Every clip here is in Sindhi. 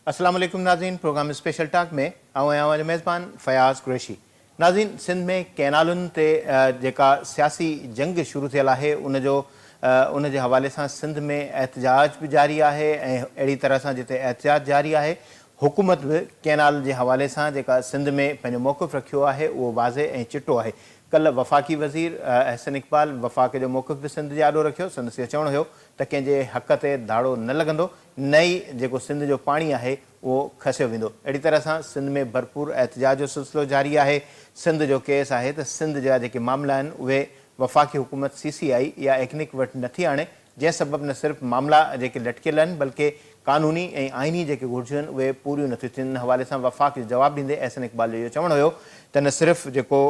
السلام عليڪم ناظرين پروگرام اسپيشل ٽاڪ ۾ آئون آهيان اوهان جو ميزبان فياض قريشي ناظرين سنڌ ۾ ڪئنالن تي جيڪا سياسي جنگ شروع ٿيل آهي ان جو ان جي حوالي سان سنڌ ۾ احتجاج به جاري آهي ۽ اهڙي طرح سان جتي احتجاج جاري آهي حڪومت به ڪئنال جي حوالي سان جيڪا سنڌ ۾ پنهنجو موقف رکيو آهي اهو واضح ۽ چٽو آهي ڪلهه وفاقي وزير احسن اقبال وفاق جو موقف به سنڌ جي آڏو رکيو سندس اهو چوڻ هيو ته ڪنهن جي حق تي ڌاڙو نه لڳندو نه ئي جيڪو سنڌ جو پاڻي آهي اهو کسيو ويندو. اهڙي طرح سان سنڌ ۾ ڀرپور احتجاج جو سلسلو جاري آهي. سنڌ جو ڪيس آهي ته سنڌ جا جيڪي معاملا آهن اهي وفاقي حڪومت سي سي آئي يا ايڪنڪ وٽ نٿي آڻي جنهن سبب نه صرف معاملا جيڪي لٽڪيل آهن بلڪه قانوني ۽ آئيني جيڪي گهرجون آهن اهي پوريون نٿيون ٿين. ان حوالي سان وفاق جو جواب ڏيندي احسن اقبال جو اهو چوڻ هيو ته نه صرف جيڪو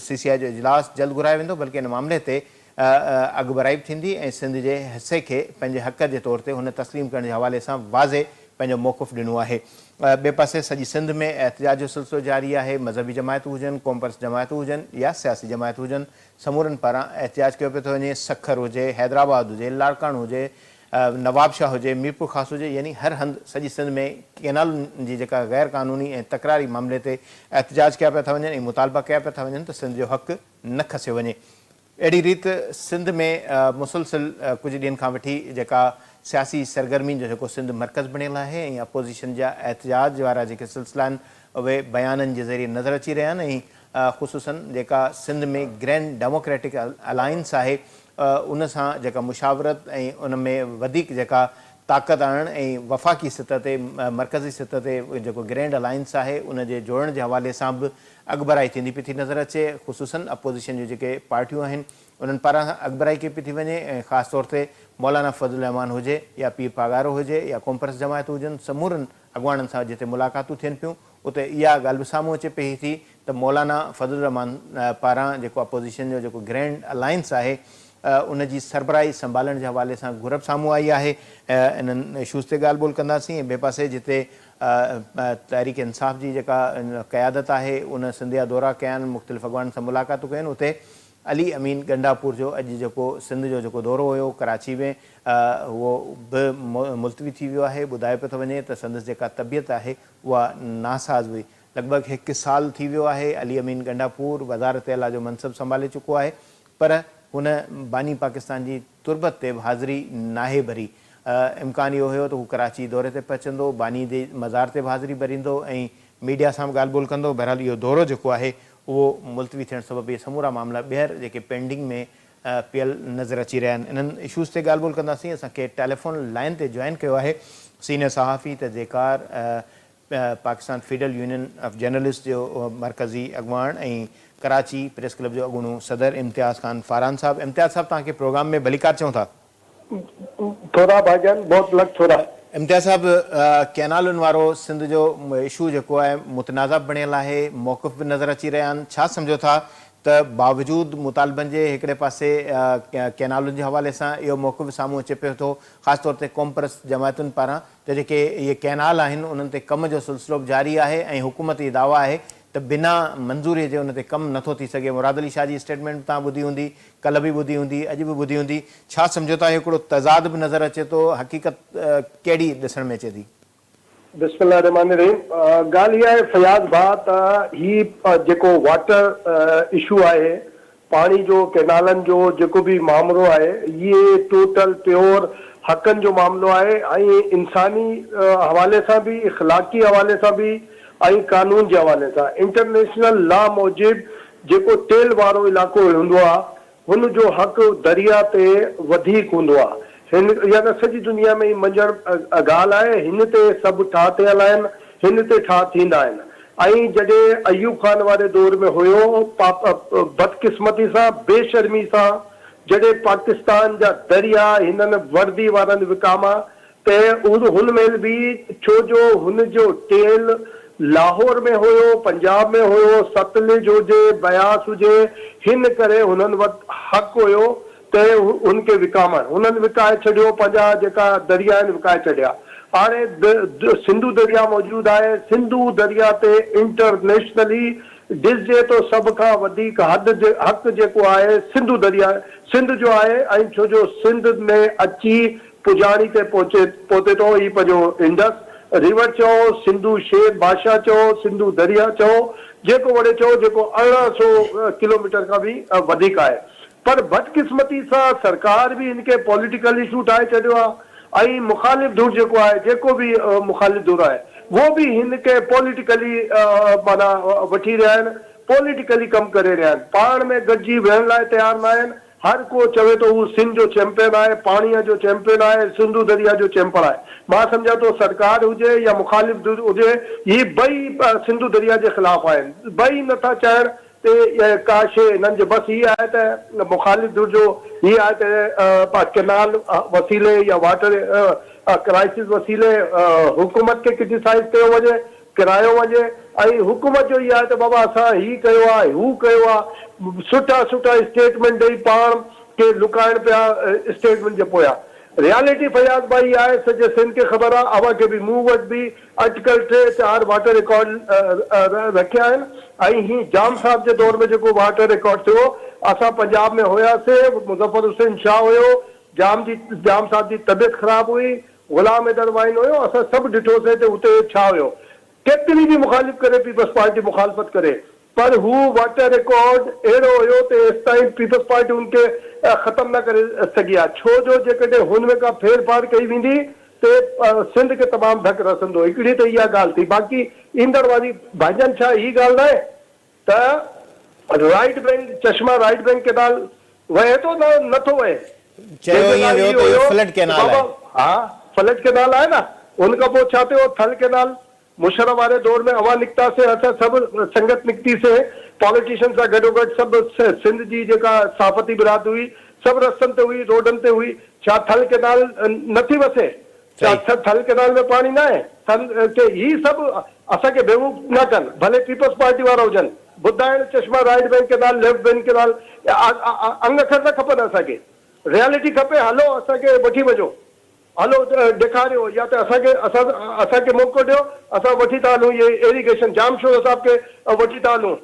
سي سي آئي جو اجلاس جلد گهرايو ويندو بلڪه ان معاملي تي اڳڀرائي به ٿيندي ۽ سنڌ جي حصي کي پنهنجي حق جي طور تي هن تسليم ڪرڻ جي حوالي سان واضح پنهنجو موقف ڏنو آهي. ٻئي پاسي سڄي سنڌ ۾ احتجاج جو سلسلو جاري آهي، مذهبي جماعتون هجن، قومپرست جماعتون هجن يا سياسي جماعتون هجن سمورن پاران احتجاج ڪيو پيو ٿو وڃي، سکر هجي، حيدرآباد هجي، لاڙڪاڻو هجي، نوابشاهه هجي، ميرپورخاص هجي يعني هر هنڌ سڄي سنڌ ۾ ڪئنالن جي جيڪا غير قانوني ۽ تڪراري معاملي تي احتجاج ڪيا پيا ٿا وڃن ۽ مطالبا ڪيا پيا ٿا وڃن ته سنڌ جو حق نه کسيو وڃي. اهڙي ريت سنڌ ۾ مسلسل ڪجهه ڏينهن کان وٺي جيڪا سياسي سرگرمين جو جيڪو سنڌ مرڪز بڻيل آهي ۽ اپوزيشن جا احتجاج وارا جيڪي سلسلا آهن اهي بيانن جي ذريعي نظر اچي رهيا آهن ۽ خصوصن جيڪا سنڌ ۾ گرينڊ ڊيموڪريٽڪ الائنس آهي ان سان جيڪا مشاورت ۽ ان ۾ وڌيڪ جيڪا طاقت آڻڻ ۽ وفاقي سطح تي مرڪزي سطح تي جيڪو گرينڊ الائنس آهي ان جي جوڙڻ جي حوالي سان به اڳڀرائي ٿيندي پئي ٿي نظر اچي، خصوصن اپوزيشن جون جيڪي پارٽيون آهن انهن پاران اڳڀرائي ڪئي پئي ٿي وڃي ۽ خاص طور تي مولانا فضل الرحمان هجي يا پير پاڳارو هجي يا قومپرست جماعتون هجن سمورن اڳواڻن سان جتي ملاقاتون ٿين پيون اتي اها ڳالهه به سامهون اچي پئي ٿي ته مولانا فضل الرحمان پاران جيڪو اپوزيشن جو جيڪو گرينڊ الائنس آهي ان جي سربراهي سنڀالڻ جي حوالي سان گهرب سامهون آئي آهي انهن اشوز تي ڳالهه ٻولهه ڪنداسين ۽ ٻئي پاسي جتي تحريڪ انصاف جي جيڪا قيادت آهي ان سنڌ جا دورا ڪيا آهن مختلف اڳواڻن سان ملاقاتون ڪيون آهن اتي علي امين گنڊاپور جو اڄ جيڪو سنڌ جو جيڪو دورو هيو ڪراچي ۾ اهو به ملتوي ٿي ويو آهي ٻڌايو پيو ٿو وڃي ته سندس جيڪا طبيعت آهي اها ناساز هئي لڳ ڀڳ هڪ سال ٿي ويو آهي علي امين گنڊاپور وزارت اعليٰ جو منصب سنڀالي چڪو آهي پر هن باني پاڪستان جي تربت تي به حاضري ناهي ڀري. امڪان اهو هيو ته هو ڪراچي دوري تي پهچندو، باني جي مزار تي به حاضري ڀريندو ۽ ميڊيا سان به ڳالهه ٻولهه ڪندو. بهرحال اهو دورو جيڪو آهي اهو ملتوي ٿيڻ سبب اهي سمورا معاملا ٻيهر جيڪي پينڊنگ ۾ پيل نظر اچي رهيا آهن. انهن اشوز تي ڳالهه ٻولهه ڪنداسين. اسان کي ٽيليفون لائين تي جوائن ڪيو آهي سينيئر صحافي، تجزيڪار، Pakistan federal union of journalists جو مرڪزي اڳواڻ ۽ ڪراچي پريس ڪلب جو اڳوڻو صدر امتياز خان فاران صاحب. امتياز صاحب توهان کي پروگرام ۾ ڀليڪار چئون ٿا. ٿورا ڀائيجان بهت لک ٿورا. امتياز صاحب ڪينالن وارو سنڌ جو اشو جيڪو آهي متنازع بڻيل آهي موقف به نظر اچي رهيا آهن ڇا سمجهو ٿا ته باوجود مطالبن جي هڪڙي پاسي ڪينالن جي حوالي سان اهو موقف به سامهون اچي پيو ٿو خاص طور تي قومپرست جماعتن پاران ته جيڪي اهي ڪئنال آهن انهن تي ڪم جو سلسلو به جاري آهي ۽ حڪومت جي دعويٰ آهي ته بنا منظوري جي ان تي ڪم نٿو ٿي سگهي. مراد علي شاهه جي اسٽيٽمينٽ به توهان ٻڌي هوندي، ڪلهه به ٻڌي هوندي، اڄ به ٻڌي هوندي. ڇا سمجهو ٿا اهو هڪڙو تضاد به نظر اچي ٿو، حقيقت ڪهڙي ڏسڻ ۾ اچي ٿي؟ بسم الله الرحمٰن الرحيم ڳالهه اها آهي فياض ڀاء ته هي جيڪو واٽر اشو آهي پاڻي جو ڪئنالن جو جيڪو به مامرو آهي اهي ٽوٽل پيور حقن جو معاملو آهي ۽ انساني حوالي سان به اخلاقي حوالي سان به ۽ قانون جي حوالي سان انٽرنيشنل لا موجب جيڪو تيل وارو علائقو هوندو آهي هن جو حق دريا تي وڌيڪ هوندو آهي هن يعني سڄي دنيا ۾ هي مڃڻ ڳالهه آهي هن تي سڀ ٺاهه ٿيل آهن هن تي ٺاهه ٿيندا آهن ۽ جڏهن ايوب خان واري دور ۾ هيو بدقسمتي سان بي شرمي سان جڏهن پاڪستان جا دريا هنن وردي وارن وڪاما ته هن مهل به ڇو جو هن جو ٽيل لاهور ۾ هيو پنجاب ۾ هيو ستلج هجي بياس هجي هن ڪري هنن وٽ حق هيو ته هن کي وڪامڻ. هنن وڪائي ڇڏيو، پنهنجا جيڪا دريا آهن وڪائي ڇڏيا. هاڻي سنڌو دريا موجود آهي، سنڌو دريا تي انٽرنيشنلي ڏسجي ته سڀ کان وڌيڪ حد حق جيڪو آهي سنڌو دريا سنڌ جو آهي ۽ ڇو جو سنڌ ۾ اچي پڄاڻي تي پهچي پهتي ٿو هي پنهنجو انڊس ريور چئو، سنڌو شير بادشاهه چئو، سنڌو درياهه چئو، جيڪو وڙي چئو، جيڪو 1800 ڪلوميٽر کان به وڌيڪ آهي. پر بدقسمتي سان سرڪار به هن کي پوليٽيڪل اشو ٺاهي ڇڏيو آهي ۽ مخالف ڌر جيڪو آهي، جيڪو به مخالف ڌر آهي، اهو به هن کي پوليٽيڪلي معنيٰ وٺي رهيا آهن، پوليٽيڪلي ڪم ڪري رهيا آهن. پاڻ ۾ گڏجي ويهڻ لاء تيار ناهن. هر ڪو چوي ٿو هو سنڌ جو چيمپئن آهي، پاڻيء جو چيمپئن آهي، سنڌو درياء جو چيمپئن آهي. مان سمجهان ٿو سرڪار هجي يا مخالف ڌر هجي، هي ٻئي سنڌو درياء جي خلاف آهن. ٻئي نه ٿا چاهڻ ته ڪا شيء هنن جي بس هي آهي ته مخالف ڌر جو هي آهي ته ڪئنال وسيلي يا واٽر ڪرائسس وسيلي حڪومت کي ڪرٽيسائيز ڪيو وڃي، ڪرايو وڃي ۽ حڪومت جو اهو آهي ته بابا اسان هي ڪيو آهي هو ڪيو آهي سٺا سٺا اسٽيٽمينٽ ڏئي پاڻ کي لڪائڻ پيا اسٽيٽمينٽ جي پويان ريالٽي فياض ڀائي اها آهي سڄي سنڌ کي خبر آهي اوهان کي به مون وٽ به اٽڪل ٽي چار واٽر رڪارڊ رکيا آهن ۽ هي جام صاحب جي دور ۾ جيڪو واٽر رڪارڊ ٿيو اسان پنجاب ۾ هياسي مظفر حسين شاهه هيو جام جي جام صاحب جي طبيعت خراب هئي غلام حيدر وائن هيو، اسان سڀ ڏٺوسين ته اتي ڇا هيو. ڪيتري به مخالف ڪري پيپلز پارٽي مخالفت ڪري پر هو واٽر رڪارڊ اهڙو هيو ته ايستائين پيپلز پارٽي ان کي ختم نه ڪري سگهي ها ڇو جو جيڪڏهن هن ۾ ڪا ڦير ڦار ڪئي ويندي ته سنڌ کي تمام ڌڪ رسندو. هڪڙي ته اها ڳالهه ٿي باقي ايندڙ واري ڀائيجان ڇا هي ڳالهه ناهي ته right bank Chashma right bank canal وهي ٿو نه نه ٿو وهي؟ چيو جنهن جي ائين لاء ويو هي ته اهو هيو فلڊ ته ڪئنال بابا آهي. ها فلڊ ڪئنال آهي نه ان کان پوء ڇا ٿيو ٿل ڪئنال مشرف واري دور ۾ اوهان نڪتا سي اسان سڀ سنگت نڪتي سي پاليٽيشن سان گڏوگڏ سڀ سنڌ جي جيڪا صحافتي برادري هئي سڀ رستن تي هئي روڊن تي هئي ڇا ٿل ڪئنال نه ٿي وسي ڇا ٿل ڪئنال ۾ پاڻي ناهي؟ ٿل کي هي سڀ اسان کي بيوقوف نه ڪن ڀلي پيپلز پارٽي وارا هجن ٻڌائڻ Chashma right bank canal left bank canal انگ اکر نه کپن اسان کي ريالٽي کپي هلو اسان کي وٺي وڃو هلو ڏيکاريو يا ته اسان کي اسان اسان کي موقعو ڏيو اسان وٺي ٿا هلون هي ايريگيشن ڄامشورو صاحب کي وٺي ٿا هلون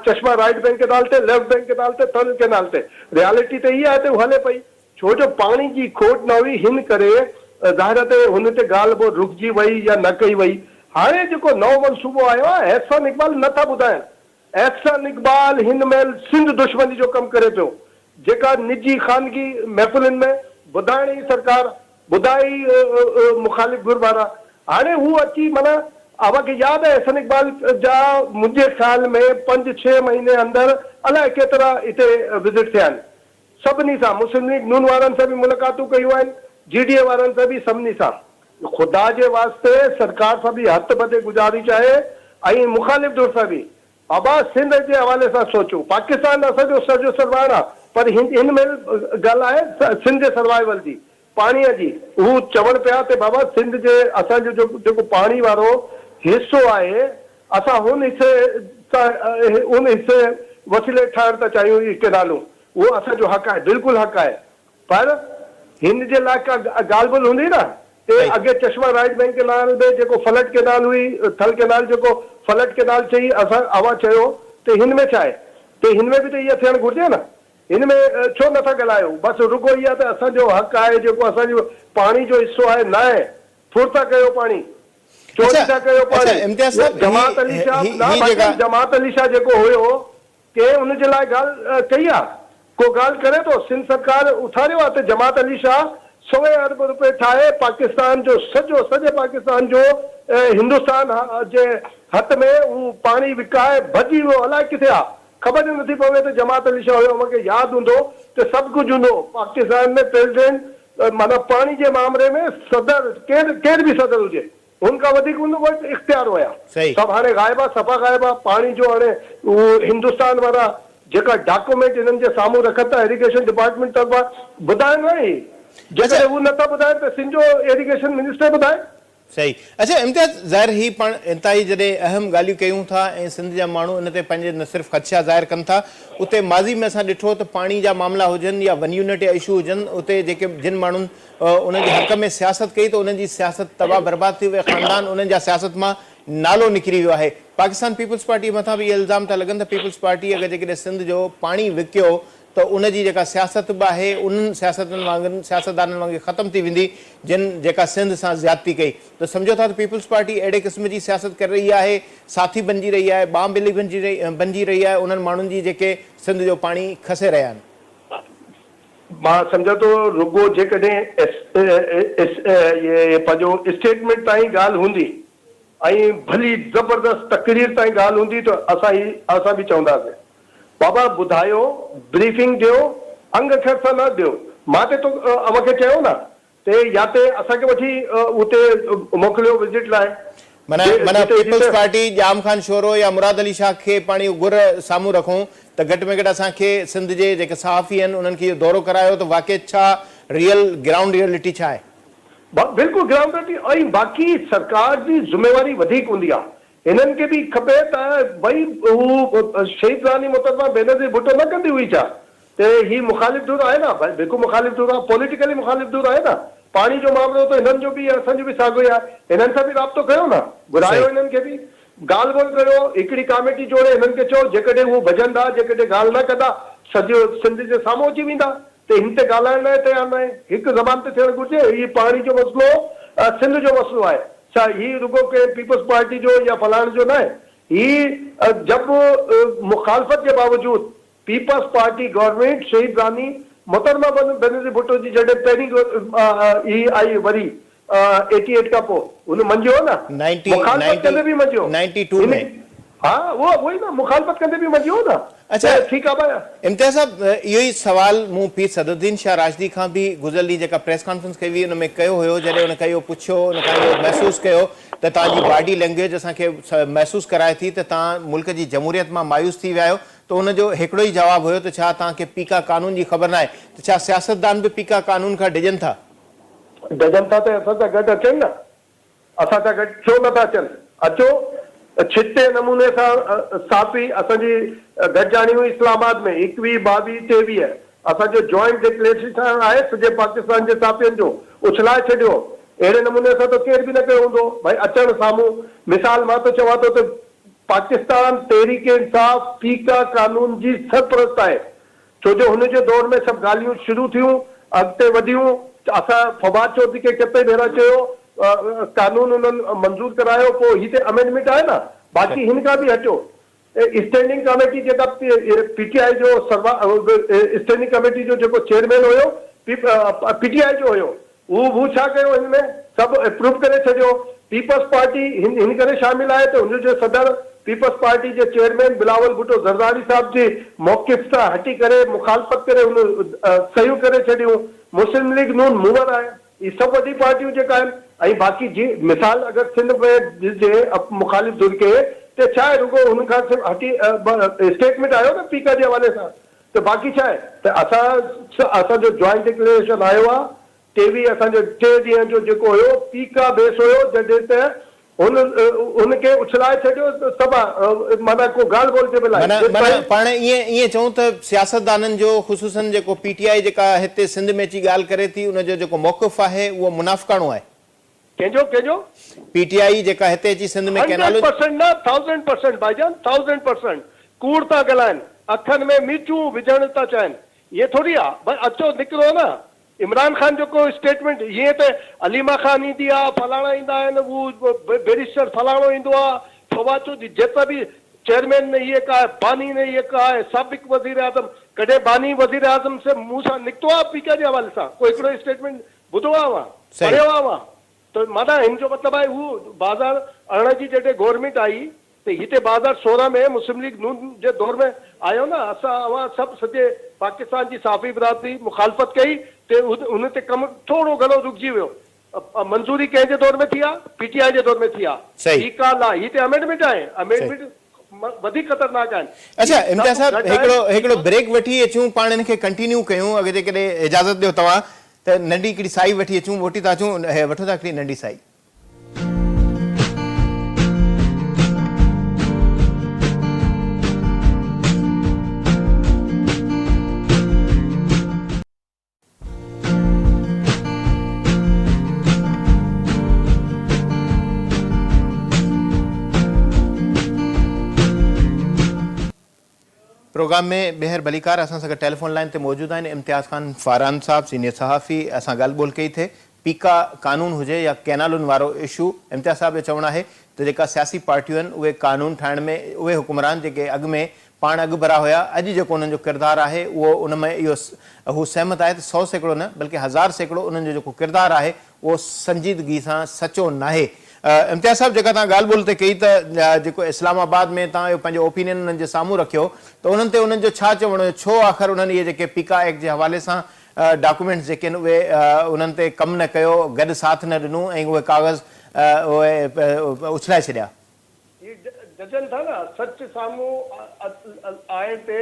چشما رائيٽ بينڪ ڪئنال تي ليفٽ بينڪ ڪئنال تي ٿل ڪئنال تي ريالٽي ته هي آهي ته هو هلي پئي. ڇو جو پاڻي جي کوٽ نه هئي هن ڪري ظاهر آهي ته هن تي ڳالهه ٻولهه رڪجي وئي يا نه ڪئي وئي. هاڻي جيڪو نئون منصوبو آيو آهي احسن اقبال نه ٿا ٻڌائين. احسن اقبال هن مهل سنڌ دشمني جو ڪم ڪري پيو جيڪا نجي خانگي محفلن ۾ ٻڌائڻ ئي سرڪار ٻڌائي ئي مخالف ڌر وارا هاڻي هو اچي معنيٰ اوهان کي ياد آهي احسن اقبال جا منهنجي خيال ۾ پنج ڇهه مهيني اندر الائي ڪيترا هتي وزٽ ٿيا آهن. سڀني سان، مسلم ليگ نون وارن سان به ملاقاتون ڪيون آهن، جي ڊي اي وارن سان به، سڀني سان. خدا جي واسطي سرڪار سان به هٿ ٻڌي گذارش آهي ۽ مخالف ڌر سان به، بابا سنڌ جي حوالي سان سوچو، پاڪستان اسان جو سر جو سرواڻ آ پر هن مهل ڳالهه آهي سنڌ جي سروائيول جي، پاڻيء جي، هو چون پيا ته بابا سنڌ جي اسان جو جيڪو پاڻي وارو حصو آهي اسان هن حصي سان ان حصي وسيلي ٺاهڻ ٿا چاهيون اهي ڪئنالون اهو اسان جو حق آهي بلڪل حق آهي پر هن جي لاء ڪا ڳالهه ٻولهه هوندي نه ته اڳي چشما رائيٽ بئنڪ ڪئنال ۾ جيڪو فلڊ ڪئنال هئي ٿل ڪئنال جيڪو فلڊ ڪئنال چئي اسان اوهان چيو ته هن ۾ ڇا آهي ته هن ۾ به ته اها ٿيڻ گهرجي نه هن ۾ ڇو نٿا ڳالهايو؟ بس رڳو اها ته اسان جو حق آهي جيڪو اسان جو پاڻي جو حصو آهي ناهي ڦر ٿا ڪيو پاڻي چوري ٿا ڪيو پاڻي جماعت علي شاهه نه ڀائيجان جماعت علي شاهه جيڪو هيو ڪنهن ان جي لاء ڳالهه ڪئي آ ڪو ڳالهه ڪري ٿو سنڌ سرڪار اٿاريو آ ته جماعت علي شاهه سوين ارب روپيه ٺاهي پاڪستان جو سڄو سڄي پاڪستان جو هندستان جي هٿ ۾ هو پاڻي وڪائي ڀڄي ويو الائي ڪٿي آ خبر ئي نٿي پوي ته جماعت علي شاهه هيو اوهان کي ياد هوندو ته سڀ ڪجهه هوندو هو پاڪستان ۾ پريزيڊنٽ معنيٰ پاڻي جي مامري ۾ صدر ڪير ڪير به صدر هجي هن کان وڌيڪ هن وٽ اختيار هيا سڀ هاڻي غائب آ صفا غائب آ پاڻي جو هاڻي اهو هندستان وارا جيڪا ڊاڪومينٽ هنن جي سامهون رکن ٿا ايريگيشن ڊپارٽمينٽ طرفان ٻڌائن نه هي جيڪڏهن هو نٿا ٻڌائن ته سنڌ جو ايريگيشن منسٽر ٻڌائي. صحيح اڇا امتياز ظاهر هي پاڻ انتهائي جڏهن اهم ڳالهيون ڪيون ٿا ۽ سنڌ جا ماڻهو ان تي پنهنجي نه صرف خدشا ظاهر ڪن ٿا اتي ماضي ۾ اسان ڏٺو ته پاڻي جا معاملا هجن يا ون يونٽ جا اشو هجن اتي جيڪي جن ماڻهن انهن جي حق ۾ سياست ڪئي ته انهن جي سياست تباهه برباد ٿي وئي خاندان انهن جا سياست مان نالو نڪري ويو آهي پاڪستان پيپلز پارٽي مٿان به اهي الزام ٿا لڳن ته پيپلز پارٽي اگر جيڪڏهن سنڌ جو پاڻي وڪيو ته ان جي جيڪا سياست به آهي انهن سياستن وانگر سياستدانن وانگي ختم ٿي ويندي جن جيڪا سنڌ سان زيادتي ڪئي ته سمجهو ٿا ته پيپلز پارٽي اهڙي قسم جي سياست ڪري رهي آهي ساٿي بنجي رهي آهي ٻانهن ٻيلي بنجي رهي آهي انهن ماڻهن جي جيڪي سنڌ جو پاڻي کسي رهيا آهن. مان سمجهان ٿو رڳو جيڪڏهن پنهنجو اسٽيٽمينٽ تائين ڳالهه هوندي ۽ ڀلي زبردست تقرير تائين ڳالهه هوندي ته اسان هي اسان به چونداسين بابا ٻڌايو بريفنگ ڏيو انگ اکر سان نه ڏيو مان ته تو اوهان کي چيو نه ته يا ته اسان کي وٺي اتي موڪليو وزٽ لاء معنيٰ معنيٰ پيپلز پارٽي ڄام خان شورو يا مراد علي شاهه کي پاڻ اهو گر سامهون رکون ته گهٽ ۾ گهٽ اسان کي سنڌ جي جيڪي صحافي آهن انهن کي اهو دورو ڪرايو ته واقعي ڇا ريئل گرائونڊ ريئلٽي ڇا آهي. بلڪل گرائونڊ ريئلٽي ۽ باقي سرڪار جي ذميواري وڌيڪ هوندي آهي هنن کي به کپي ته ڀئي هو شهيد راني محترمه بينظير ڀٽو نه ڪندي هئي ڇا ته هي مخالف ڌر آهي نه ڀائي بلڪل مخالف ڌر آهي پوليٽيڪلي مخالف ڌر آهي نه پاڻي جو مامرو ته هنن جو به اسان جو به ساڳيو ئي آهي هنن سان به رابطو ڪيو نه گهرايو هنن کي به ڳالهه ٻولهه ڪيو هڪڙي ڪاميٽي جوڙي هنن کي چئو جيڪڏهن هو ڀڄندا جيڪڏهن ڳالهه نه ڪندا سڄو سنڌ جي سامهون اچي ويندا ته هن تي ڳالهائڻ لاء تيار ناهي هڪ زبان تي ٿيڻ گهرجي هي پاڻي جو مسئلو سنڌ جو مسئلو آهي ڇا هي رڳو ڪنهن پيپلز پارٽي جو يا فلاڻي جو ناهي هي جب مخالفت جي باوجود پيپلز پارٽي گورنمينٽ شهيد راني محترمه بينظير ڀٽو جي جڏهن پهرين هي آئي وري ايٽي ايٽ کان پوء هن مڃيو نه مخالفت ڪندي به مڃيو ها اهو اهو ئي نه مخالفت ڪندي به مڃيو نه اڇا ٺيڪ آ ڀاء. امتياز صاحب اهو ئي سوال مون پير صدرالدين شاهه راشدي کان به گذريل ڏينهن جيڪا پريس ڪانفرنس ڪئي هئي ان ۾ ڪيو هيو جڏهن ان کان اهو پڇيو ان کان اهو محسوس ڪيو ته توهان جي باڊي لينگويج اسان کي محسوس ڪرائي ٿي ته توهان ملڪ جي جمهوريت مان مايوس ٿي ويا آهيو ته ان جو هڪڙو ئي جواب هيو ته ڇا توهان کي پيڪا قانون جي خبر ناهي ته ڇا سياستدان به پيڪا قانون کان ڊڄن ٿا؟ ڊڄن ٿا ته اسان سان گڏ اچن نه، اسان سان گڏ ڇو نٿا اچن؟ اچو ڇتي نموني سان صحافي اسان جي گڏجاڻي هئي اسلام آباد ۾ ايڪويهه، ٻاويهه، ٽيويهه اسان جو جوائنٽ ڊڪليريشن آهي سڄي پاڪستان جي صحافين جو اڇلائي ڇڏيو اهڙي نموني سان ته ڪير به نه ڪيو هوندو ڀائي اچڻ سامهون مثال مان ته چوان ٿو ته پاڪستان تحريڪ انصاف پيڪا قانون جي سرپرست آهي ڇو جو هن جي دور ۾ سڀ ڳالهيون شروع ٿيون اڳتي وڌيون اسان فواد چوڌري کي ڪيترائي ڀيرا چيو قانون انهن منظور ڪرايو پوء هي ته امينڊمينٽ آهي نه باقي هن کان به هٽيو اسٽينڊنگ ڪاميٽي جيڪا پي ٽي آء جو اسٽينڊنگ ڪميٽي جو جيڪو چيئرمين هيو پي ٽي آء جو هيو هو هو ڇا ڪيو هن ۾ سڀ اپروو ڪري ڇڏيو. پيپلز پارٽي هن هن ڪري شامل آهي ته هن جو صدر پيپلز پارٽي جي چيئرمين بلاول ڀٽو زرداري صاحب جي موقف تان هٽي ڪري مخالفت ڪري هن صحيحون ڪري ڇڏيون. مسلم ليگ نون موور آهي. هي سڀ وڏي پارٽيون جيڪا آهن ۽ باقي جي مثال اگر سنڌ ۾ ڏسجي مخالف ڌر کي ته ڇا آهي رڳو هن کان صرف هٽي اسٽيٽمينٽ آيو نه پيڪا جي حوالي سان ته باقي ڇا آهي ته اسان اسان جو جوائنٽ ڊڪليريشن آيو آهي ٽيويهه اسان جو ٽي ڏينهن جو جيڪو هيو پيڪا بيس هيو جڏهن ته هن هن کي اڇلائي ڇڏيو سڀ معنيٰ ڪو ڳالهه ٻولهه جي به لاء معنيٰ معنيٰ پاڻ ائين ائين چئون ته سياستدانن جو خصوصن جيڪو پي ٽي آء جيڪا هتي سنڌ ۾ اچي ڳالهه ڪري ٿي ان جو جيڪو موقف آهي اهو منافقاڻو آهي. ڪنهن جو ڪنهن جو؟ پي ٽي آء جيڪا هتي اچي سنڌ ۾ هنڊريڊ ڪئنالن. پرسنٽ نه ٿائوزنڊ پرسنٽ ڀائيجان ٿائوزنڊ پرسنٽ ڪوڙ ٿا ڳالهائن اکن ۾ مرچون وجهڻ ٿا چاهين ائين ٿوري آ ڀائي اچو نڪرو نه عمران خان جو ڪو اسٽيٽمينٽ ائين ته عليما خان ايندي آ فلاڻا ايندا آهن هو بيريسٽر فلاڻو ايندو آ فواد چوڌري جيترا به چيئرمين نه هي ڪا آهي باني نه هي ڪا آهي سابق وزير اعظم ڪڏهن باني وزير اعظم سي منهن سان نڪتو آ پي ڪي جي حوالي سان ڪو هڪڙو اسٽيٽمينٽ ٻڌو آ اوهان پڙهيو آ اوهان ته معنيٰ هن جو مطلب آهي هو 2018 جي جڏهن گورنمينٽ آئي ته هتي 2016 ۾ مسلم ليگ نون جي دور ۾ آيو نه اسان اوهان سڀ سڄي پاڪستان جي صحافي برادري مخالفت ڪئي ته ان تي ڪم ٿورو گهڻو رڪجي ويو منظوري ڪنهن جي دور ۾ ٿي آ پي ٽي آء جي دور ۾ ٿي آ ٺيڪ آ لا هي ته امينڊمينٽ آهي امينڊمينٽ وڌيڪ خطرناڪ آهن. اڇا امتياز صاحب هڪڙو هڪڙو بريڪ وٺي اچون پاڻ ان کي ڪنٽينيو ڪيون اگر جيڪڏهن اجازت ڏيو توهان ته ننڍي هڪڙي سائي وٺي اچون موٽي ٿا اچون وٺون ٿا هڪڙي ننڍي سائي. پروگرام ۾ ٻيهر ڀليڪار اسان سان گڏ ٽيليفون لائين تي موجود آهن امتياز خان فاران صاحب سينيئر صحافي اسان ڳالهه ٻولهه ڪئي ٿي پيڪا قانون هجي يا ڪينالن وارو اشو امتياز صاحب جو چوڻ آهي ته جيڪا سياسي پارٽيون آهن اهي قانون ٺاهڻ ۾ اهي حڪمران جيڪي اڳ ۾ پاڻ اڳڀرا هيا اڄ جيڪو انهن جو ڪردار آهي اهو ان ۾ اهو هو سهمت آهي ته 100% نه بلڪه 1000% انهن جو جيڪو ڪردار آهي اهو سنجيدگي سان سچو ناهي. امتياز صاحب جيڪا توهان ڳالهه ٻولهه تي ڪئي ته جيڪو اسلام آباد ۾ توهان اهو پنهنجو اوپينين انهن جي سامهون رکيو ته انهن تي انهن جو ڇا چوڻ هيو ڇو آخر انهن اهي جيڪي پيڪا ايڪٽ جي حوالي سان ڊاڪومينٽس جيڪي آهن اهي انهن تي ڪم نه ڪيو گڏ ساٿ نه ڏنو ۽ اهي ڪاغذ اهي اڇلائي ڇڏيا. هي ڊڄن ٿا نه سچ سامهون آئڻ تي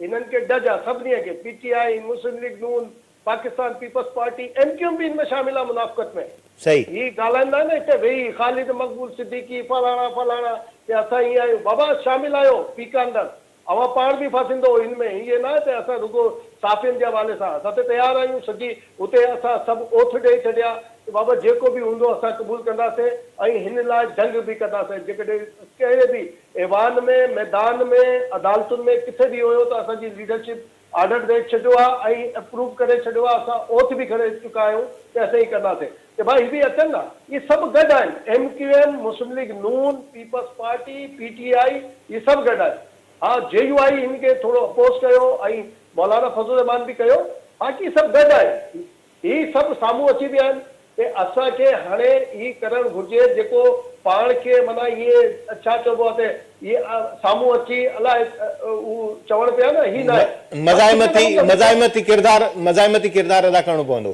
هنن کي ڊڄ آ سڀني کي پي ٽي آء مسلم ليگ نون Pakistan peoples party M Q M به ان ۾ شامل آ منافقت ۾. صحيح. هي ڳالهائيندا آهن نه هتي ويهي خالد مقبول صديقي فلاڻا فلاڻا ته اسان هيئن آهيون بابا شامل آهيو پيڪا اندر اوهان پاڻ به ڦاسيندو ان ۾ هيئن ناهي ته اسان رڳو صحافين جي حوالي سان اسان ته تيار آهيون سڄي اتي اسان سڀ اوٿ ڏئي ڇڏيا ته بابا جيڪو به هوندو اسان قبول ڪنداسين ۽ هن لاء جنگ به ڪنداسين جيڪڏهن ڪهڙي به ايوان ۾ ميدان ۾ عدالتن ۾ ڪٿي به هيو ته اسان جي ليڊرشپ آرڊر ڏئي ڇڏيو آ ۽ اپروو ڪري ڇڏيو آ اسان اوٿ به کڻي چڪا آهيون ته اسين هي ڪنداسين ته ڀائي هي به اچن نه اهي سڀ گڏ آهن ايم ڪيو ايم، مسلم ليگ نون، پيپلز پارٽي، پي ٽي آء اهي سڀ گڏ آهن ها جي يو آء هن کي ٿورو اپوز ڪيو ۽ مولانا فضل الرحمان به ڪيو باقي سڀ گڏ آهن. هي سڀ سامهون اچي ويا آهن ته اسان کي هاڻي هي ڪرڻ گهرجي جيڪو پاڻ کي معنيٰ ائين ڇا چئبو آهي ته هي سامهون اچي الائي هو چوڻ پيا نه هي ناهي. مزاحمتي مزاحمتي ڪردار مزاحمتي ڪردار ادا ڪرڻو پوندو.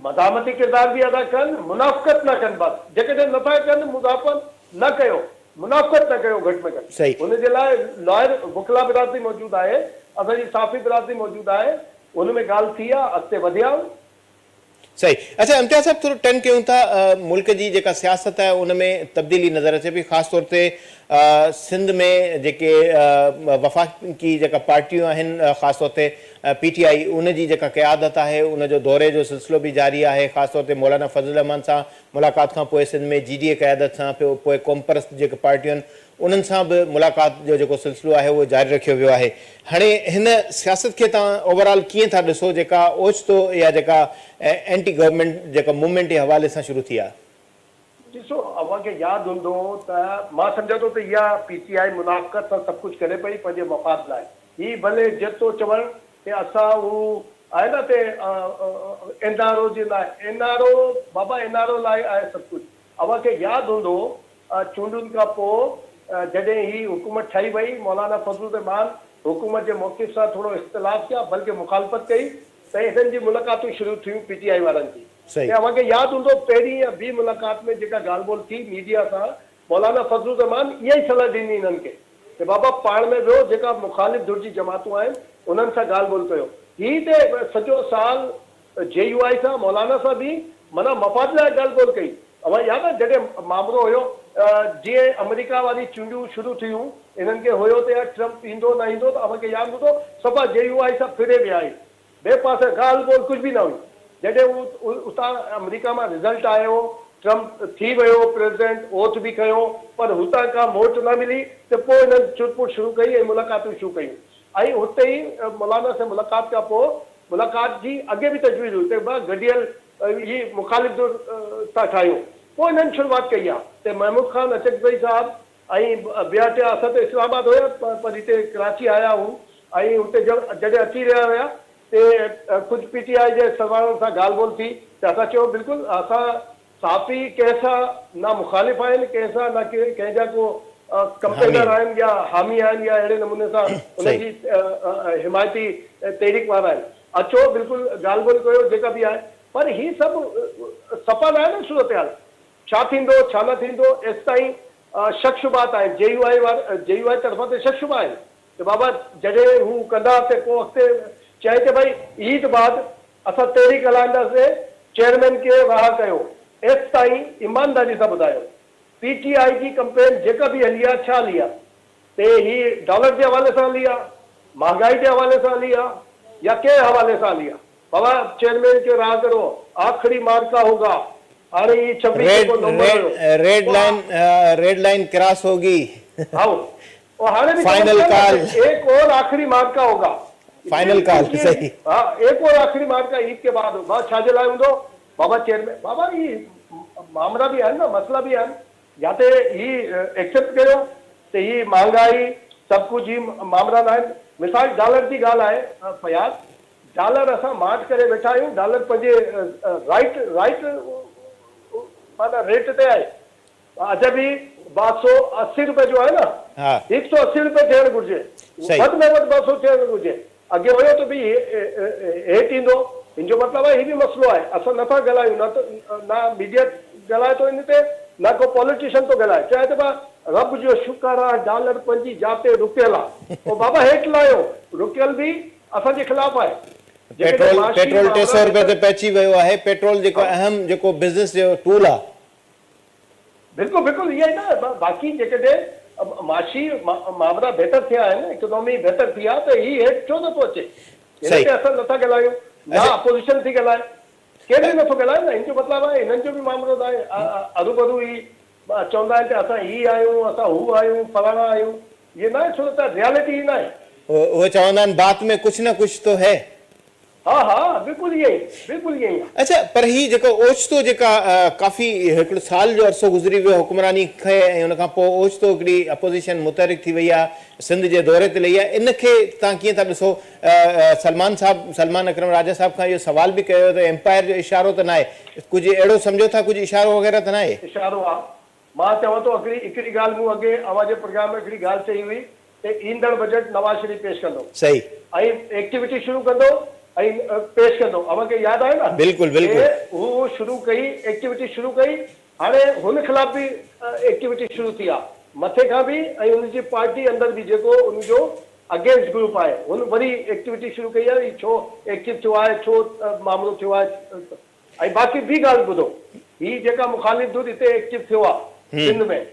مزاحمتي ڪردار به ادا ڪن منافقت نه ڪن بس جيڪڏهن نه ٿا ڪن مزاحمت نه ڪيو منافقت نه ڪيو گهٽ ۾ گهٽ صحيح. هن جي لاء لائر وڪلا برادري موجود آهي اسان جي صحافي برادري موجود آهي ان ۾ ڳالهه ٿي آ اڳتي وڌيا آهيون. صحيح اڇا امتياز صاحب ٿورو ٽرن ڪيون ٿا ملڪ جي جيڪا سياست آهي ان ۾ تبديلي نظر اچي پئي خاص طور تي سنڌ ۾ جيڪي وفاقي جيڪا پارٽيون آهن خاص طور تي پي ٽي آئي ان جي جيڪا قيادت آهي ان جو دوري جو سلسلو به جاري آهي خاص طور تي مولانا فضل الرحمان سان ملاقات کان پوء سنڌ ۾ جي ڊي اي قيادت سان پوء قومپرست جيڪي پارٽيون آهن انهن سان به ملاقات جو جيڪو سلسلو آهي اهو جاري رکيو ويو آهي. هاڻي هن سياست کي توهان اوور آل ڪيئن ٿا ڏسو جيڪا اوچتو يا جيڪا اينٽي گورنمينٽ جيڪا موومينٽ جي حوالي سان شروع ٿي آهي؟ ڏسو اوهان کي ياد هوندو ته مان سمجهان ٿو ته اها پي ٽي آء منافقت سان سڀ ڪجهه ڪري پئي پنهنجي مفاد لاء هي ڀلي جيترو چون ته اسان هو آهي نه ته اين آر او جي لاء اين آر او بابا اين آر او لاء آهي سڀ ڪجهه اوهان کي ياد هوندو چونڊن کان پوء جڏهن هي حڪومت ٺاهي وئي، مولانا فضل الرحمان حڪومت جي موقف سان ٿورو اختلاف يا بلڪه مخالفت ڪئي ته هنن جي ملاقاتون شروع ٿيون پي ٽي آء وارن جي ۽ اوهان کي ياد هوندو پهرين يا ٻي ملاقات ۾ جيڪا ڳالهه ٻولهه ٿي ميڊيا سان مولانا فضل الرحمان اها ئي صلاح ڏني هنن کي ته بابا پاڻ ۾ ويهو جيڪا مخالف ڌر جي جماعتون آهن انهن سان ڳالهه ٻولهه ڪيو هي ته سڄو سال جي يو آء سان مولانا سان به معنيٰ مفاد لاء ڳالهه ٻولهه ڪئي. اوهان ياد آهي جڏهن مامرو هيو جيئن آمريڪا واري چونڊيون شروع ٿيون انهن کي هيو ته يار ٽرمپ ايندو نه ايندو ته اوهان کي ياد هوندو صفا جي يو آء سان ڦري ويا هي ٻئي پاسي ڳالهه ٻولهه ڪجهه به نه هئي جڏهن هو اتان آمريڪا مان رزلٽ آيو ٽرمپ ٿي ويو پريزيڊنٽ اوٿ به کنيو پر هتان ڪا موٽ نه ملي ته پوء انهن چرپر شروع ڪئي ۽ ملاقاتون شروع ڪيون ۽ اتي ئي مولانا سان ملاقات کان پوء ملاقات جي اڳي به تجويز هئي ته ٻه گڏيل هي مخالف ڌر ٿا ٺاهيون. پوء انهن شروعات ڪئي آ ته محمود خان اچڪزئي صاحب ۽ ٻيا ٽيا اسان ته اسلام آباد هيا پر هتي ڪراچي آيا هو ۽ اتي جڏهن اچي رهيا هيا ته ڪجهه پي ٽي آء جي سرواڻن سان ڳالهه ٻولهه ٿي ته اسان چيو بلڪل اسان صحافي ڪنهن سان نه مخالف آهن، ڪنهن سان نه ڪنهن جا ڪو ڪمپينر آهن يا حامي آهن يا اهڙي نموني سان انهن جي حمايتي تحريڪ وارا آهن. اچو بلڪل ڳالهه ٻولهه ڪيو جيڪا به آهي پر هي سڀ صفا ناهي نه صورتحال ڇا ٿيندو ڇا نه ٿيندو ايستائين شڪ شبهات آهن جي يو آء وارا جي يو آء طرفان ته شڪ شبها آهن ته بابا جڏهن هو ڪندا ته پوء اڳتي چيائين ته ڀائي عيد بعد اسان تحريڪ هلائينداسين چيئرمين کي رها ڪيو ايستائين ايمانداري سان ٻڌايو پي ٽي آء جي ڪمپين جيڪا به هلي آ ڇا هلي آ تي هي ڊالر جي حوالي سان هلي آ مهانگائي جي حوالي سان هلي آ يا ڪنهن حوالي سان هلي آ بابا چيئرمين کي رها ڪرو آخري معرڪه هوگا هاڻي هي 26 جيڪو نومبر هيو red line red line cross هوگي. هائو او هاڻي به چون فائنل پيا نه ڪال. ته ايڪ اور آخري معرڪه هوگا. فائنل ڪال صحيح. ها ايڪ اور آخري معرڪه عيد ڪي بعد هوگا ڇا جي لاء هوندو بابا چيئرمين بابا هي مامرا به آهن نه مسئلا به آهن يا ته هي ايڪسيپٽ ڪيو ته هي مهانگائي سڀ ڪجهه هي مامرا ناهن مثال ڊالر جي ڳالهه آهي فياض ڊالر اسان ماٺ ڪري ويٺا آهيون ڊالر پنهنجي رائيٽ رائيٽ معنيٰ ريٽ تي آهي اڄ به 280 روپيه جو آهي نه 180 روپيه ٿيڻ گهرجي وڌ ۾ وڌ 200 ٿيڻ گهرجي اڳي هيو ته به هيٺ ايندو ان جو مطلب آهي هي به مسئلو آهي اسان نٿا ڳالهايون نه ته نه ميڊيا ڳالهائي ٿو ان تي نه ڪو پوليٽيشن ٿو ڳالهائي چاهي ته رب جو شڪر آهي ڊالر پنهنجي جا تي رڪيل آهي او بابا هيٺ لاهيو رڪيل به اسان جي خلاف آهي پيٽرول پيٽرول 300 روپيه تي پهچي ويو آهي پيٽرول جيڪو اهم جيڪو بزنس جو ٽول آهي. بلڪل بلڪل اها ئي نه باقي جيڪڏهن معاشي مامرا بهتر ٿيا آهن اڪنامي بهتر ٿي آهي ته هي هيٺ ڇو نٿو اچي هن تي اسان نٿا ڳالهايون نه اپوزيشن ٿي ڳالهائي ڪير به نٿو ڳالهائي نه هن جو مطلب آهي هنن جو به مامرو ناهي هروڀرو هي چوندا آهن ته اسان هي آهيون اسان هو آهيون فلاڻا آهيون هي ناهي صورتحال ريالٽي هي ناهي. اهي چوندا آهن بات ۾ ڪجهه نه ڪجهه تو هي. ها ها بلڪل ائين ئي بلڪل ائين ئي آ. اڇا پر هي جيڪو اوچتو جيڪا ڪافي هڪڙو سال جو عرصو گذري ويو حڪمراني کي ۽ ان کان پوء اوچتو هڪڙي اپوزيشن متحرڪ ٿي وئي آ سنڌ جي دوري تي لهي آ ان کي توهان ڪيئن ٿا ڏسو سلمان صاحب سلمان اڪرم راجا صاحب کان اهو سوال به ڪيو ويو ته ايمپائر جو اشارو ته ناهي ڪجهه اهڙو سمجهو ٿا ڪجهه اشارو وغيره ته ناهي. اشارو آ مان چوان ٿو هڪڙي هڪڙي ڳالهه مون اڳي اوهان جي پروگرام ۾ هڪڙي ڳالهه چئي هئي ته ايندڙ بجيٽ نواز شريف پيش ڪندو صحيح. ۽ ايڪٽيوٽي شروع ڪندو ۽ پيش ڪندو اوهان کي ياد آهي نه بلڪل بلڪل. ته هو شروع ڪئي ايڪٽيوٽي شروع ڪئي هاڻي هن خلاف به ايڪٽيوٽي شروع ٿي آ مٿي کان به ۽ ان جي پارٽي اندر به جيڪو ان جو اگينسٽ گروپ آهي هن وري ايڪٽيوٽي شروع ڪئي آهي هي ڇو ايڪٽو ٿيو آهي ڇو مامرو ٿيو آهي ۽ باقي ٻي ڳالهه ٻڌو هي جيڪا مخالف ڌر هتي ايڪٽو ٿيو آ سنڌ ۾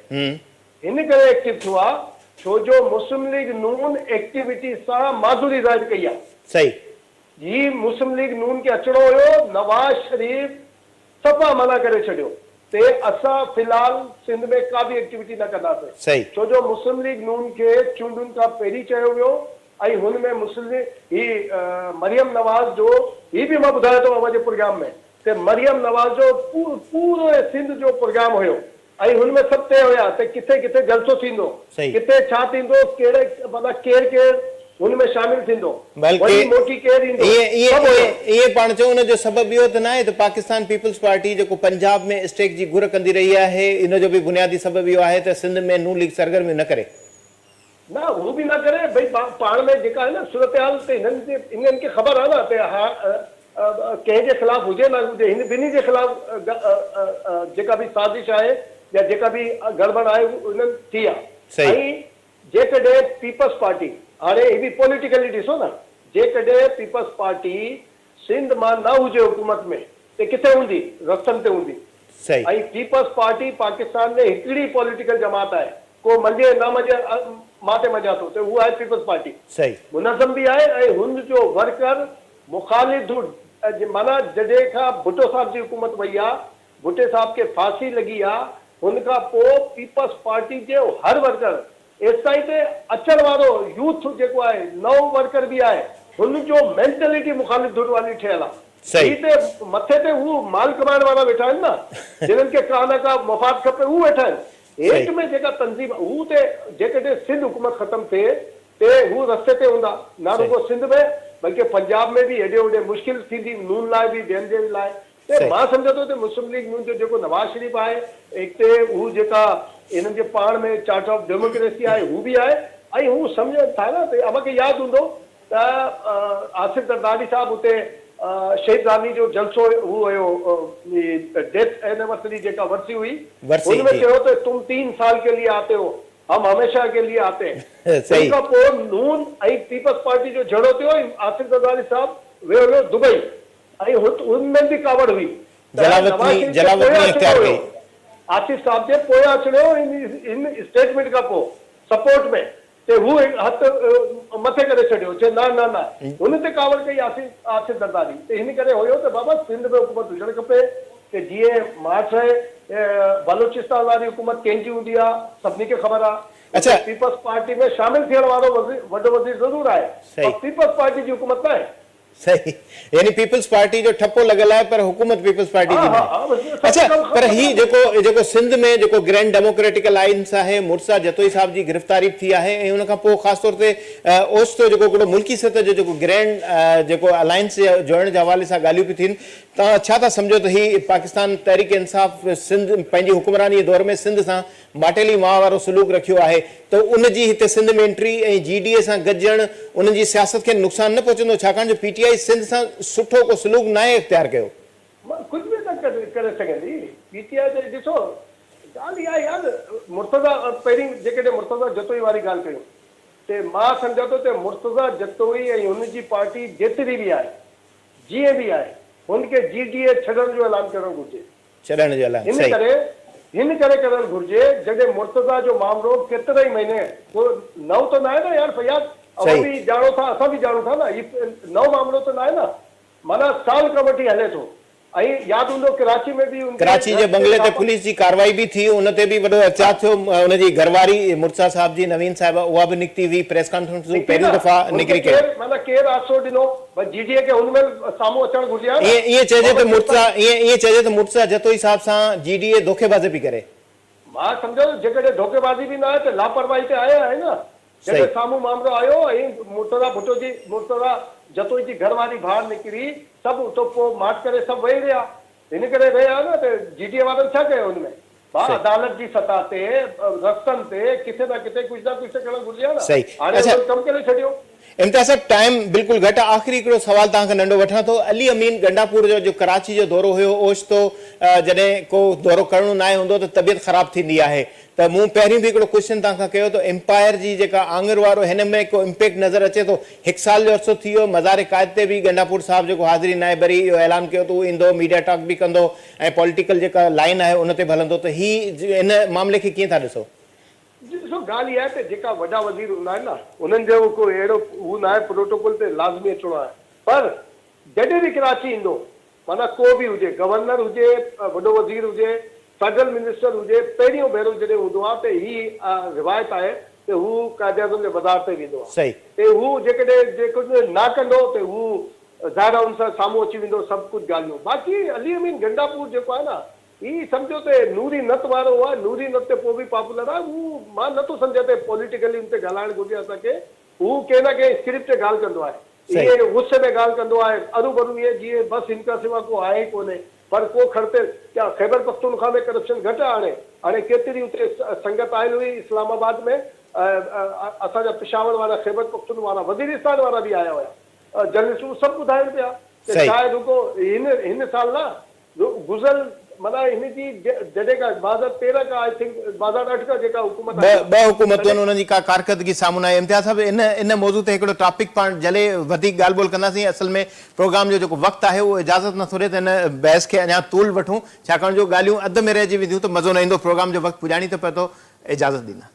هن ڪري ايڪٽو ٿيو آ ڇو جو مسلم ليگ نون ايڪٽيوٽي سان معذوري ظاهر ڪئي آ. صحيح. هي مسلم ليگ نون کي اچڻو هيو نواز شريف صفا منع ڪري ڇڏيو تي اسان في الحال سنڌ ۾ ڪا به ايڪٽيوٽي نه ڪنداسين صحيح. ڇو جو مسلم ليگ نون کي چونڊن کان پهرين چيو ويو ۽ هن ۾ مسلم هي مريم نواز جو هي به مان ٻڌايو اٿو اوهان جي پروگرام ۾ ته مريم نواز جو پورو سنڌ جو پروگرام هيو ۽ هن ۾ سڀ طئي هيا ته ڪٿي ڪٿي جلسو ٿيندو ڪٿي ڇا ٿيندو ڪهڙي معنيٰ ڪير ڪير هن ۾ شامل ٿيندو بلڪه وري موٽي ڪير ايندو سڀ هيو. ائين پاڻ چئون ان جو سبب اهو ته ناهي ته پاڪستان پيپلز پارٽي جيڪو پنجاب ۾ اسٽيڪ جي گهر ڪندي رهي آهي ان جو به بنيادي سبب اهو آهي ته سنڌ ۾ نون ليگ سرگرميون نه ڪري. نه هو به نه ڪري ڀئي پاڻ ۾ جيڪا آهي نه صورتحال ته هنن جي انهن کي خبر آهي نه ته ها ڪنهن جي خلاف هجي نه هجي هن ٻنهي جي خلاف جيڪا به سازش آهي يا جيڪا به گڙٻڙ آهي هنن ٿي آهي ۽ جيڪڏهن پيپلز پارٽي هاڻي هي به پوليٽيڪلي ڏسو نه جيڪڏهن پيپلز پارٽي سنڌ مان نه هجي حڪومت ۾ ته ڪٿي هوندي؟ رستن تي هوندي. صحيح. ۽ پيپلز پارٽي پاڪستان ۾ هڪڙي پوليٽيڪل جماعت آهي ڪو مڃي نه مڃي مان تي مڃان ٿو ته هو آهي پيپلز پارٽي. صحيح. منظم به آهي ۽ هن جو ورڪر مخالف ڌر معنيٰ جڏهن کان ڀٽو صاحب جي حڪومت وئي آ ڀٽي صاحب کي ڦاسي لڳي آ هن کان پوء پيپلز پارٽي جو هر ورڪر ايستائين ته اچڻ وارو يوٿ جيڪو آهي نئون ورڪر به آهي هن جو مينٽلٽي مخالف ڌر واري ٺهيل آهي. هي ته مٿي تي هو مال ڪمائڻ وارا ويٺا آهن نه جنھن کي ڪا نه ڪا مفاد کپي هو ويٺا آهن هيٺ ۾ جيڪا تنظيم هو ته جيڪڏهن سنڌ حڪومت ختم ٿئي ته هو رستي تي هوندا نه رڳو سنڌ ۾ بلڪه پنجاب ۾ به هيڏي هوڏي مشڪل ٿيندي نون لاء به ٻين جي لاء ته مان سمجهان ٿو ته مسلم ليگ نون جو جيڪو نواز شريف آهي هڪ ته هو جيڪا هنن جي پاڻ ۾ چارٽر آف ڊيموڪريسي آهي هو به آهي ۽ هو سمجهن ٿا نه ته اوهان کي ياد هوندو ته آصف زرداري صاحب اتي شهيد راني جو جلسو هو هيو ڊيٿ اينيورسري جيڪا ورسي هئي هن ۾ چيو ته تم تين سال ڪي ليي آتي هو هم هميشه ڪي ليي آتي هين ان کان پوء نون ۽ پيپلز پارٽي جو جهيڙو ٿيو ۽ آصف زرداري صاحب ويو هليو دبئي ۽ هت ان ۾ به ڪاوڙ هئي ته نواز شريف جي پويان اچڻو هيو. آصف صاحب جي پويان اچڻو هيو ان اسٽيٽمينٽ کان پوء سپورٽ ۾ ته هو هٿ مٿي ڪري ڇڏيو چي نه نه نه هن تي ڪاوڙ ڪئي آصف آصف زرداري ته هن ڪري هيو ته بابا سنڌ ۾ حڪومت هجڻ کپي ته جيئن ماٺ رهي بلوچستان واري حڪومت ڪنهن جي هوندي آ سڀني کي خبر آ. اڇا. اتي پيپلز پارٽي ۾ شامل ٿيڻ وارو وڏو وزير ضرور آهي پر پيپلز پارٽي جي حڪومت ناهي. صحيح يعني پيپلز پارٽي جو ٺپو لڳل آهي پر حڪومت پيپلز پارٽي جي ناهي. اڇا پر هي جيڪو جيڪو سنڌ ۾ جيڪو گرينڊ ڊيموڪريٽڪ الائنس آهي مرتضيٰ جتوئي صاحب جي گرفتاري به ٿي آهي ۽ ان کان پوء خاص طور تي اوچتو جيڪو هڪڙو ملڪي سطح جو جيڪو گرينڊ جيڪو الائنس جوڙڻ جي حوالي سان ڳالهيون پيون ٿين توهان ڇا ٿا سمجهو ته هي پاڪستان تحريڪ انصاف سنڌ پنهنجي حڪمراني جي دور ۾ سنڌ سان ماٽيلي ماء وارو سلوڪ رکيو آهي ته ان جي هتي سنڌ ۾ انٽري ۽ جي ڊي اي سان گڏجڻ انهن جي سياست کي نقصان نه پهچندو ڇاڪاڻ جو پي ٽي آء سنڌ سان سٺو ڪو سلوڪ ناهي اختيار ڪيو. ڪجهه به نه ڪري سگهندي پي ٽي آء ته ڏسو ڳالهه اها آهي يار مرتضيٰ پهرين جيڪڏهن مرتضيٰ جتوئي واري ڳالهه ڪيون ته مان سمجهان ٿو ته مرتضيٰ جتوئي ۽ هن جي پارٽي جيتري به آهي جيئن به آهي هن کي جي ڊي اي ڇڏڻ جو اعلان ڪرڻ گهرجي. ڇڏڻ جو اعلان هن صحيح. ڪري هن ڪري ڪرڻ گهرجي جڏهن مرتضيٰ جو مامرو ڪيترائي مهيني ڪو نئون ته ناهي نه يار فياض اوهان صحيح. به ڄاڻو ٿا اسان به ڄاڻون ٿا نه هي نئون مامرو ته ناهي نه معنيٰ سال کان وٺي هلي ٿو ۽ ياد هوندو ڪراچي ۾ به ان جي ڪراچي جي گهر تي بنگلي تي ڇاپا. پوليس جي ڪارروائي به ٿي ان تي به وڏو احتجاج ٿيو ان جي گهر واري مرتضيٰ صاحب جي نوين صاحبه اها به نڪتي هئي پريس ڪانفرنس نڪتي پهريون نه دفعا هن کي نڪري ڪيو. ڪير معنيٰ ڪير آسرو ڏنو بس جي ڊي اي کي هن مهل سامهون اچڻ گهرجي ها نه ائين ائين چئجي ته محمد مرتضيٰ ڪرپن. ائين ائين چئجي ته مرتضيٰ جتوئي صاحب سان جي ڊي اي دوکيبازي پئي ڪري. مان سمجهان ٿو جيڪڏهن ڌوڪيبازي به نه آهي ته لاپرواهي ته آهي آهي نه صحيح. جڏهن سامهون مامرو آيو ۽ مرتضيٰ ڀٽو جي مرتضيٰ جتوئي جي گهر واري ڀاڙ نڪري سڀ اتو پوء ماٺ ڪري سڀ ويهي رهيا هن ڪري رهيا نه ته جي ڊي اي وارن ڇا ڪيو هن ۾ ڀاء صحيح. عدالت جي سطح تي رستن تي ڪٿي نه ڪٿي ڪجهه نه ڪجهه ته ڪرڻ گهرجي ها نه صحيح هاڻي اڇا انهن ڪم ڪري ڇڏيو. امتياز صاحب ٽائيم بلڪل گهٽ آ آخري هڪڙو سوال توهان کان ننڍو وٺان ٿو علي امين گنڊاپور جو جو ڪراچي جو دورو هيو اوچتو جڏهن ڪو دورو ڪرڻو ناهي هوندو ته طبيعت خراب ٿيندي آهي ته مون پهريون به هڪڙو ڪوئسچن توهان کان ڪيو ته امپائر جي جيڪا آڱر وارو هن ۾ ڪو امپيڪٽ نظر اچي ٿو هڪ سال جو عرصو ٿي ويو مزار قائد تي به گنڊاپور صاحب جيڪو حاضري ناهي ڀري اهو اعلان ڪيو ته هو ايندو ميڊيا ٽاڪ به ڪندو ۽ پوليٽيڪل جيڪا لائين آهي ان تي به هلندو ته هي ان معاملي کي ڪيئن ٿا ڏسو؟ جي ڏسو ڳالهه اها آهي ته جيڪا وڏا وزير هوندا آهن نه انهن جو ڪو اهڙو هو ناهي پروٽوڪول تي لازمي اچڻو آهي پر جڏهن به ڪراچي ايندو معنيٰ ڪو به هجي گورنر هجي وڏو وزير هجي فيڊرل منسٽر هجي پهريون ڀيرو جڏهن هوندو آهي ته هي روايت آهي ته هو قائد اعظم جي مزار تي ويندو آهي صحيح. ته هو جيڪڏهن جيڪڏهن نه ڪندو ته هو ظاهر آهي ان سان سامهون اچي ويندو سڀ ڪجهه ڳالهيون باقي علي امين گنڊاپور جيڪو آهي نه هي سمجهو ته نوري نت وارو آهي، نوري نت ته پوء به پاپولر آهي، هو مان نه ٿو سمجهان ته پوليٽيڪلي ان تي ڳالهائڻ گهرجي اسان کي، هو ڪنهن نه ڪنهن اسڪرپٽ تي ڳالهه ڪندو آهي، صحيح. ائين غصي ۾ ڳالهه ڪندو آهي، اروڀرو ائين جيئن بس هن کان سوا ڪو آهي ئي ڪونهي، پر ڪو کڙتي ڪيا خيبر پختونخوا ۾ ڪرپشن گهٽ آهي هاڻي، هاڻي ڪيتري اتي سنگت آيل هئي اسلام آباد ۾ اسان جا پشاور وارا خيبر پختون وارا وزيرستان وارا به آيا هيا جرنلسٽ سڀ ٻڌائين پيا ته صحيح. شايد رڳو هن هن سال نه گذريل معنيٰ هن جي جڏهن کان 2013 کان I think 2008 کان جيڪا حڪومت آئي آهي ٻه حڪومتون تڏهن انهن جي ڪا ڪارڪردگي سامهون ناهي امتياز صاحب ان ان موضوع تي هڪڙو ٽاپڪ پاڻ جلي وڌيڪ ڳالهه ٻولهه ڪنداسين اصل ۾ پروگرام جو جيڪو وقت آهي اهو اجازت نٿو ڏي ته ان بحث کي اڃا طول وٺون ڇاڪاڻ جو ڳالهيون اڌ ۾ رهجي وينديون ته مزو نه ايندو پروگرام جو وقت پڄاڻي تي پهتو اجازت ڏيندا.